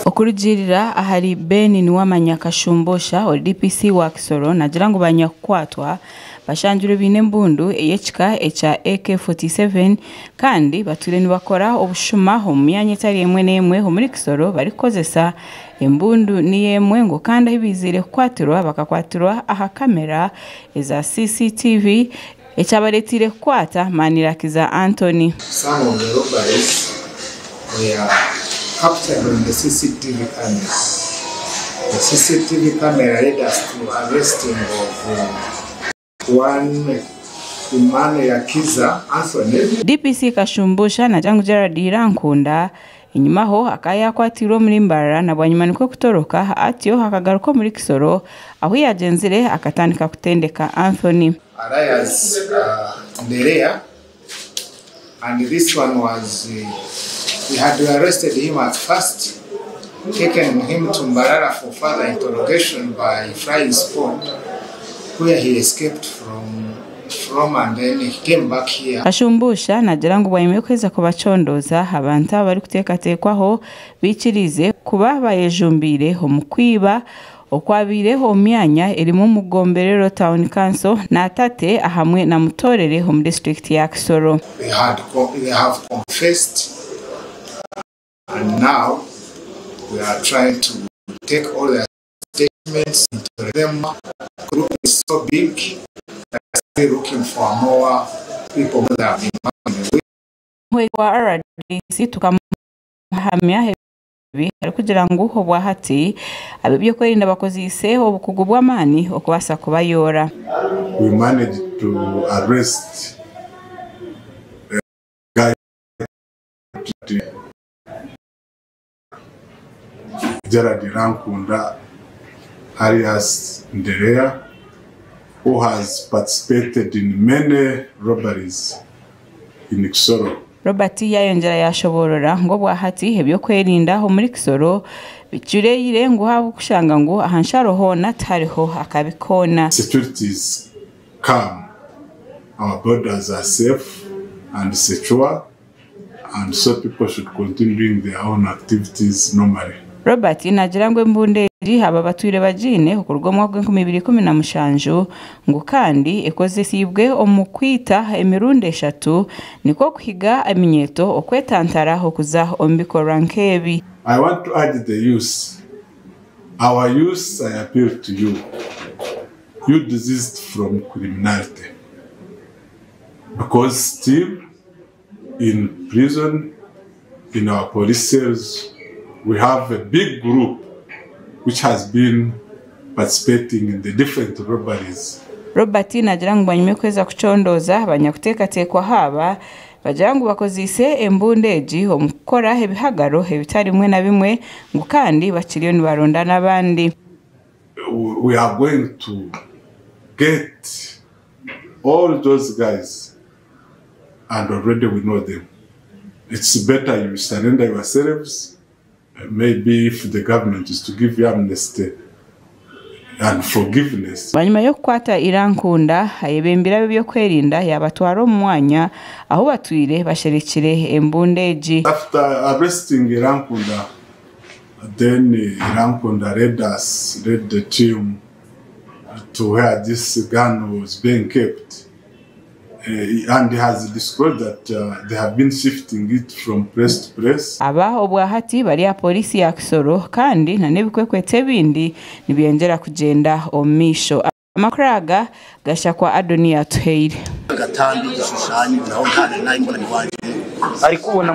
Okurugiirira ahari Ben Niwamanya Kashumbusha ori DPC wa Kisoro naagira ngu banyakukwatwa bashangirwe baine embundu ey'ekika ekya AK-47 kandi batwire nibakora obushuma omu myanya etari emwe n'emwe omuri Kisoro barikukozesa embundu niyo emwe ngu kandi ahu baiziire kukwatirwa bakakwatirwa aha kamera eza CCTV ekyabareeteire kukwata Manirakiza Anthony. Some of the robberies were captured on the CCTV camera. The CCTV camera led us to arresting of one Emmanuel Kiza Anthony. DPC Kashumbusha naagira ngu Gerald Irankunda enyimaho akaba yaakwatirwe omuri Mbarara na bwanyima nikwo kutoroka atyo akagaruka omuri Kisoro ahu yaagyenzire akatandika kutendeka Anthony. Alias Nerea, and this one was, we had arrested him at first, taken him to Mbarara for further interrogation by flying squad, where he escaped from and then he came back here. Kashumbusha naagira ngu bwanyima y'okuheza kubacondooza abantu aba barikuteekateekwaho baikiriize kuba bayejumbiire omu kwiba okwabaireho omu myanya erimu Mugomberero Town Council Natate hamwe na Mutorere omu disiturikiti ya Kisoro. They have confessed, and now we are trying to take all their statements into them. Group is so big that we're looking for more people that have been working with. Wa RDC tukamuhamya ebi arikugira ngu obwahati ab'ebyokwerinda bakoziise obukugu bw'amaani okubaasa kubayoora. We managed to arrest a guy, Gerard Irankunda, alias Nderea, who has participated in many robberies in Kisoro. Robert yayongyera yashoborora ngu obwahati ebyokwerinda omuri Kisoro bicureire ngu ahabw'okushanga ngu aha nsharo hoona tihariho akabi koona. Security is calm. Our borders are safe and secure, and so people should continue doing their own activities normally. Robert naagira ngu embundu egi aba batwire bagiine okuruga omu mwaka gw'enkumi ibiri ikumi na mushanju ngu kandi ekozesiibwe omu kwita emirundi eshatu nikwo kuhiga eminyeeto okwetantara okuza omu bikorwa nk'ebi. I want to urge the youth. Our youth, I appeal to you. You desist from criminality. Because still in prison, in our police cells, we have a big group which has been participating in the different robberies. Robert naagira ngu bwanyima y'okuheza kucondooza abanyakuteekateekwaho aba bagira ngu bakoziise embundu egi omu kukora ebihagaro ebitari bimwe na bimwe ngu kandi bakiriyo nibaronda n'abandi. We are going to get all those guys, and already we know them. It's better you surrender yourselves. Maybe if the government is to give you amnesty and forgiveness. Bwanyima y'okukwata Irankunda ayebembire ab'ebyokwerinda yabatwara omu mwanya ahu batwire basherekire embundu egi. After arresting Irankunda, then Irankunda led the team to where this gun was being kept. And he has disclosed that they have been shifting it from place to place. Aba obwahati bari aha polisi ya Kisoro kandi na n'ebikwekwete ebindi nibyongyera kugyenda omu maisho. Amakuru aga gashakwa Adonia Tuheire. Agatambi igishushanyo naho nta nayo mbona iwanjye ari kubona.